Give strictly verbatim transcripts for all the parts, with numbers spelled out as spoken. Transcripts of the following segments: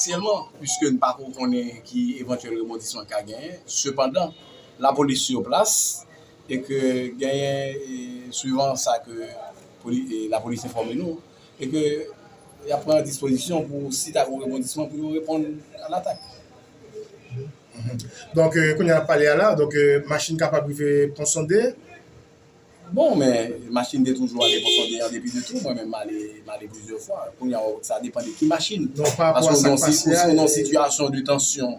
Ofisyèlman, piske n pako konnen ki evantyèl rebondisman k ka genyen, sepandan, lapolis sou plas e ke genyen, e, swivan sa ke poli, e, lapolis enfòme nou, e ke y ap pran dispozisyon pou si ta gen rebondisman pou yo reponn a latak. Donk, kounye a n ap pale a la, donk, machin kapab rive Ponsonde. Bon, men machin te toujou ale Ponsonde an depi de tou. Mwen menm, m ale, m ale plizyè fwa. Kounye a, sa depann de ki machin. Non, pa rapò a sa k pase a. Nan sitiyasyon de tansyon,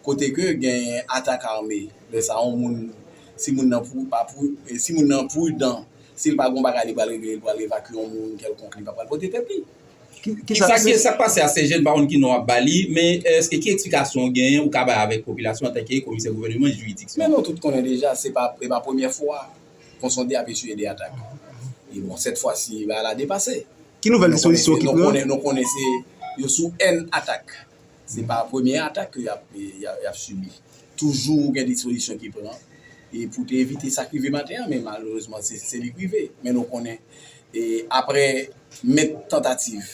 kote ke gen atak ame, lè sa yon moun, si moun nan pou, pa pou, si moun nan pridan, si l pa gen yon bagay li pral regle, li pral evakye yon moun kèlkonk, li pa pral pote tèt li. Ki sa k pase a Senjen, m pa konn ki non w ap ba li, men èske ki eksplikasyon w genyen, ou ka bay avèk popilasyon antanke komisè gouvènman jiridiksyon? Men nou tout konnen deja, se pa, se pa premyè fwa Ponsonde ap eswiye de atak. E bon, sèt fwa si bagay la depase. Ki nouvèl dispozisyon ki pran? Nou konnen, nou konnen se yo sou èn atak. Se pa premye atak ke y ap, y ap, y ap sibi. Toujou gen dispozisyon ki pran e pou te evite sa k rive maten an, men malerezman se, se li k rive. Men nou konnen e apre mèt tantativ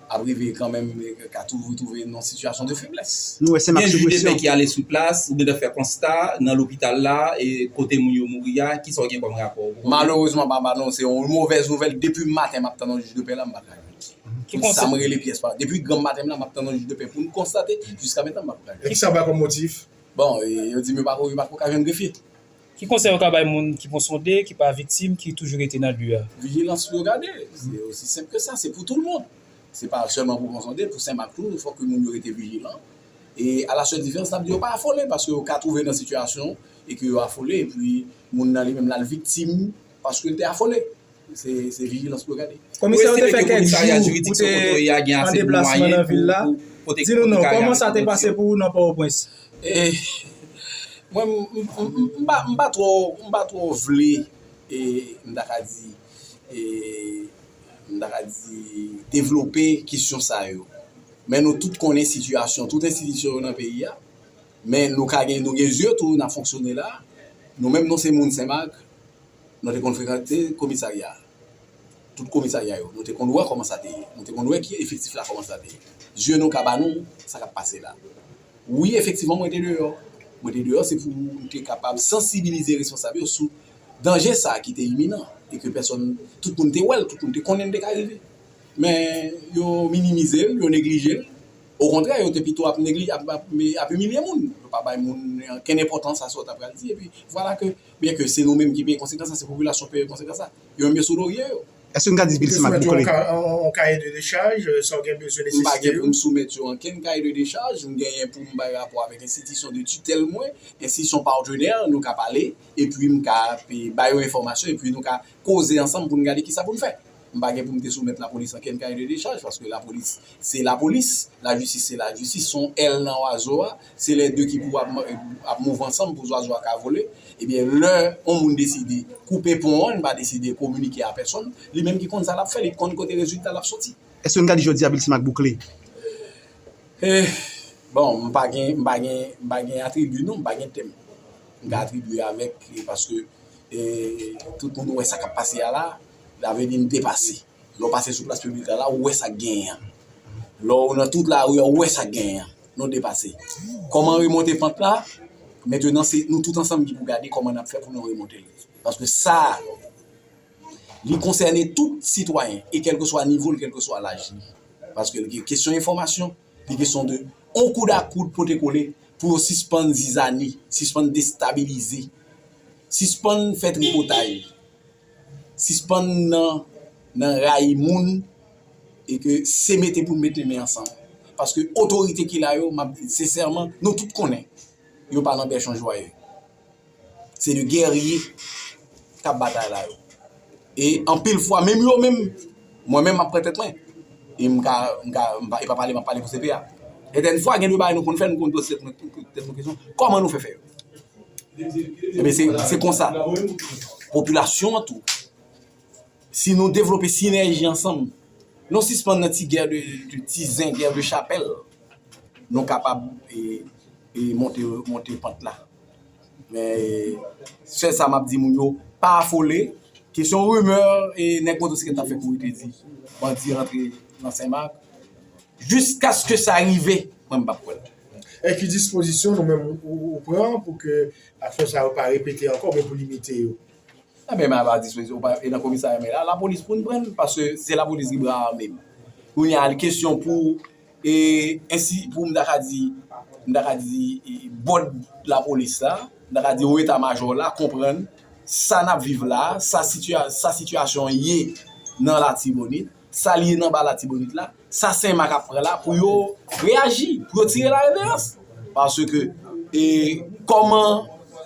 ap rive kanmenm ka toujou twouve nan sitiyasyon de feblès. Nou wè se gen jij de pè ki ale sou plas, ou gentan fè konsta nan lopital la, e kote moun yo mouri a, kisa w gen kòm rapò? Malerezman, pa ba nou, se yon movèz nouvèl. Depi maten m ap tann yon jij de pè la, m pa ka jwenn. Sa m rele pyès pa. Depi granm maten m la, m ap tann yon jij de pè pou n konstate, jiska mentnan m pa ka jwenn. Kisa w bay kòm motif? Bon, e, yo di m yo pako, yo pako ka jwenn grefye. Ki konsèy ou ka bay moun ki Ponsonde, ki pa viktim, ki toujou rete nan li a? Vijilans pou yo gade. Se osi senp ke sa. Se pou tout moun. Se pa sèlman pou Ponsonde, pou Senmak tou, fòk ke moun yo rete vijilan. E alasèl diferans, n ap di yo pa afole, paske yo ka twouve nan sitiyasyon e ke yo afole, epi moun nan li menm l al viktim paske l te afole. Se, se vijilans pou yo gade. Komisè, ou te fè kèk jou ou te an deplasman nan vil la. Di nou non, kòman sa te pase pou ou nan Pòtoprens? E, mwen, m, m, m, m pa, m pa twò, m pa twò vle, e, m ta ka di, e, m ta ka di, devlope kesyon sa yo. Men nou tout konnen sitiyasyon tout enstitisyon yo nan peyi a. Men nou ka gen, nou gen zye tou, n ap fonksyone la. Nou menm, nou se moun Senmak. Nou te konn frekante komisarya. Tout komisarya yo. Nou te konn wè kòman sa te ye. Nou te konn wè ki efektif la kòman sa te ye. Zye nou ka ba nou sa k ap pase la. Wi, efektivman, mwen te deyò. Mwen te deyò, se pou m te kapab sansibilize responsab yo sou danje sa a ki te iminan. E ke pèsòn, tout moun te wè l, tout moun te konnen l te ka rive. Men yo minimize l, yo neglije l. Okontrè, yo te pito ap negli, ap, ap, ap imilye moun. Yo pa bay moun ankenn enpòtans a sa w ta pral di. Epi, vwala ke, byen ke se nou menm ki peye konsekans la, se popilasyon peye konsekans la. Yo menm yo sou lorye yo. Èske n ka di Bill Simak bouke? Ou soumèt yo yon kaye de dechaj, sa w gen bezwen nesesite yo? M pa gen pou m soumèt yo ankenn kaye de dechaj. M genyen pou m bay rapò avèk enstitisyon de titèl mwen, enstitisyon patnè, nou ka pale, epi m ka, e, ba yo enfòmasyon, epi nou ka koze ansanm pou n gade kisa pou n fè. M pa gen pou m te soumèt lapolis ankenn kaye de dechaj, paske lapolis se lapolis, lajistis se lajistis, se yon èl nan zwazo a, se lè de ki pou ap, ap mouv ansanm pou zwazo a ka vole. Ebyen, lè yon moun deside koupe pon an, li pa deside kominike a pèsòn, li menm ki konn sa l ap fè, li konn kote rezilta l ap soti. Èske n ka di jodi a Bill Simak bouke? E, bon, m pa gen, m pa gen, m pa gen atribi non, m pa gen tèm. M ka atribye avèk, e, paske, e, tout moun wè sa k ap pase a la, sa vle di n depase. Lè w pase sou plas piblik la, la, ou wè sa k genyen an. Lè w nan tout lari a, ou wè sa k genyen an. Nou depase. Kòman remonte pant la? Mentnan, se nou tout ansanm ki pou gade kòman n ap fè pou nou remonte l. Paske sa, li konsène tout sitwayen, e kèlkeswa nivo l, kèlkeswa laj li. Paske li gen kesyon enfòmasyon, li kesyon de on koud a koud pote kole pou yo sispann zizani, sispann destabilize, sispann fè tripotay, sispann nan, nan rayi moun, e ke se mete pou n mete men ansanm. Paske otorite ki la yo, m ap di sensèman, nou tout konnen, yo pa nan bèchon jwaye. Se de gèrye k ap batay la yo. E anpil fwa, menm yo menm, mwen menm m ap pran tèt mwen. E m ka, m ka, m pa, e pa pale, m ap pale pou C P A. E dènye fwa, gen de bagay nou konn fè, nou konn poze tèt nou, tèt nou kesyon, kòman nou fè fè yo? Ebyen, se, se konsa. Popilasyon an tou. Si nou devlope sinèji ansanm, nou sispann nan ti gè de, de ti zen, gè de chapèl, nou kapab, e, e monte, monte pant la. Men, e, sèl sa m ap di moun yo, pa afole. Kesyon rimè, e, nèg motosiklèt t ap fè kouri te di bandi rantre nan Senmak. Jiskaske sa rive, Mwen, m p ap kwè l. E ki dispozisyon nou menm ou, ou pran pou ke aksyon sa yo pa repete ankò, men pou limite yo? Sa menm a pa dispozisyon, pa, e nan komisarya, men la, lapolis pou n pran l, paske se lapolis ki bra ame m. Kounye a, kesyon pou, e, ensi, pou m ta ka di, m ta ka di, e, bòd lapolis la, m ta ka di yon eta majò la, konprann sa n ap viv la, sa, sitiya, sa sitiyasyon ye nan Latibonit, sa l ye nan ba Latibonit la, sa Senmak ap pran la, pou yo reyaji, pou yo tire lareverans. Paske, e, kòman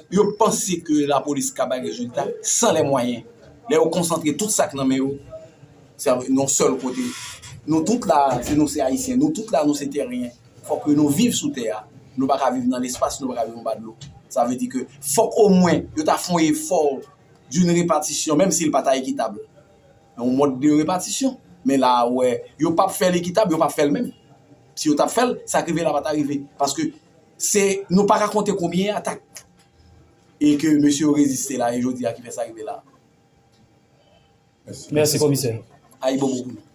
yo panse ke lapolis ka bay rezilta san lè mwayen? Lè yo konsantre tout sa k nan men yo, se yon sèl kote. Nou tout la, se nou se Ayisyen, nou tout la, nou se tèren. Fòk ke nou viv sou tè a. Nou pa ka viv nan lespas, nou pa ka viv anba dlo. Sa vle di ke fòk omwen yo ta fè yon efò d'une répartition, menm si l pa ta ekitab. Yon mòd de repatisyon. Men la, ou wè, yo p ap fè l ekitab, yo p ap fè l menm. Si yo t ap fè l, sa k rive la pa ta rive. Paske se, nou pa ka konte konbyen atak e ke mesye yo reziste la, e jodi a ki fè sa rive la. Mèsi, komisè. Ayibobo pou nou.